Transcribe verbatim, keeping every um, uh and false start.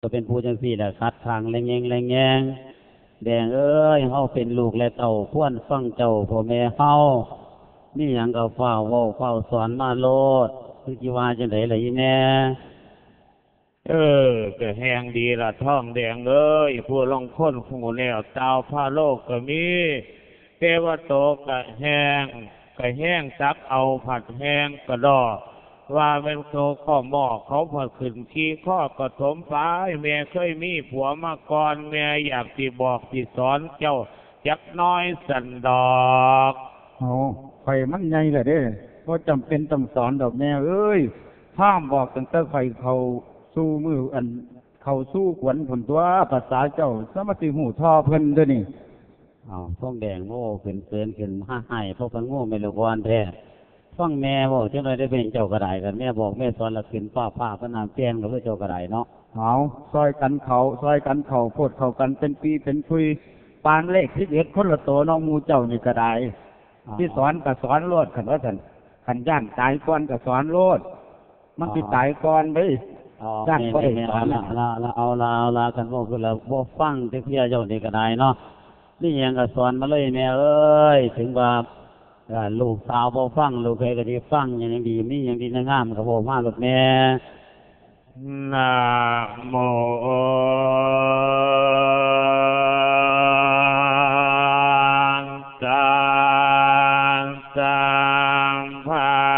ก็เป็นผู้จั่งซี้แหละ ขัดข้างแลแงงแลแงง แดงเอ้ย เฮาเป็นลูกและเต้า ควรฟังเจ้าพ่อแม่เฮา มีหยังก็ฟ้าวเว้าฟ้าวสอนมาโลด คือสิว่าจั่งใดล่ะอีแม่ เออ ก็แฮงดีล่ะ ทองแดงเอ้ย ผู้ลางคนฮู้แล้ว ต่าวพาโลกก็มี แต่ว่าโตก็แฮง ก็แฮงตักเอาผัดแฮงกระดอก ว่าแม่นโตข้อหม้อเขาผัดขึ้นขี้ข้อก็ถมไป แม่เคยมีผัวมาก่อน แม่อยากสิบอกสิสอนเจ้าจักหน่อยสันดอก เอา ข่อยมันใหญ่แล้วเด้ บ่จำเป็นต้องสอนดอกแม่เอ้ย ห้ามบอกตั้งแต่ข่อยเข้าสู่มืออัน เข้าสู่ขวัญพุ้นตั๊ว ภาษาเจ้า สมาสิฮู้ท่อเพิ่นเด้อนี่ อ้าว ทองแดง โอ้ ขึ้นเกินขึ้นมาให้ เพราะพะโง่แม่ลูกอ่อนแท้ ฟังแม่เว้าจักหน่อยได้เป็นเจ้าก็ได้ คันแม่บอกแม่สอนละขึ้นฟ้าฟ้าพระนามแจ้งก็คือเจ้าก็ได้เนาะ เอา ซอยกันเข้า ซอยกันเข้า โพดเข้ากันเป็นปีเป็นคุย ปานเลขสิบเอ็ดคนละโตเนาะ หมู่เจ้านี่ก็ได้ อ๋อ สิสอนก็สอนโลด คันว่าซั่น คันย้านตายก่อนก็สอนโลด มันสิ อ๋อ ตายก่อนเด้ อ๋อ ย้านบ่ได้สอน แม่นๆ เอาละ เอาละ เอาละ เอาละ คันเว้าคือละบ่ฟังจักเทื่อเจ้านี่ก็ได้เนาะ มีหยังก็สอนมาเลยแม่เอ้ย ถึงว่า เอ่อ ลูกสาวบ่ฟัง ลูกเขยก็สิฟัง หยังดี มีหยังดีงามก็เว้ามาโลดแม่ นะโมตัสสะภะ